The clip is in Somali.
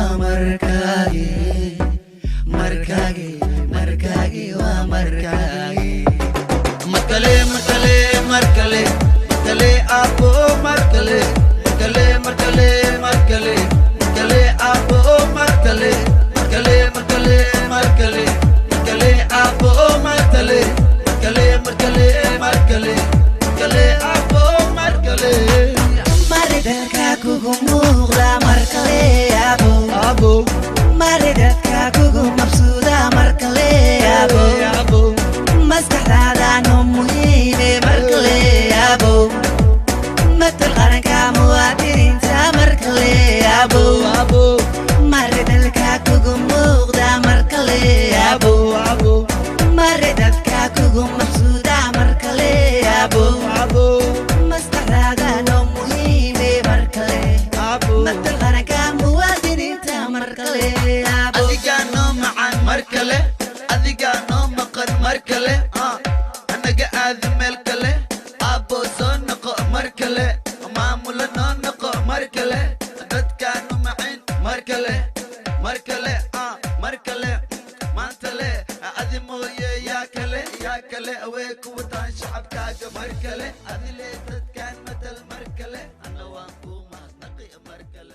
Waa markaagi, markaagi, markaagi, waa markaagi. Markale, markale, markale, markale aabbo, markale, markale, markale, markale, markale aabbo, markale, markale, markale, markale, markale aabbo, markale, markale, markale, markale, markale aabbo, markale. Maridadka kugu muuqda markale aabo, Aabo. Maridadka kugu mabsuuda markale aabo, Aabo. Maskaxdaada noo muhiime markale aabo, matal qaranka muwaadiniinta markale aabo, Aabo. Maridalka kugu muuqda markale aabo, Aabo. Maridadka kugu mabsuuda markale aabo, Aabo. Maskaxdaada noo muhiime markale, Aabo. Matal qaranka muwaadiniinta markale aabo. Adigaa noo macaan mar kale, adigaa noo maqan mar kale, anaga aadi meel kale. Aabbo, soo noqo mar kale, maamula noo noqo mar kale, dadkaanu macin mar kale, mar kale, mar kale, maanta le adi mooye yaa kale, yaa kale awee ku wataan shacabkaaga mar kale, adile dadkaan matal mar kale, anna waan kuu mahadnaqi mar kale.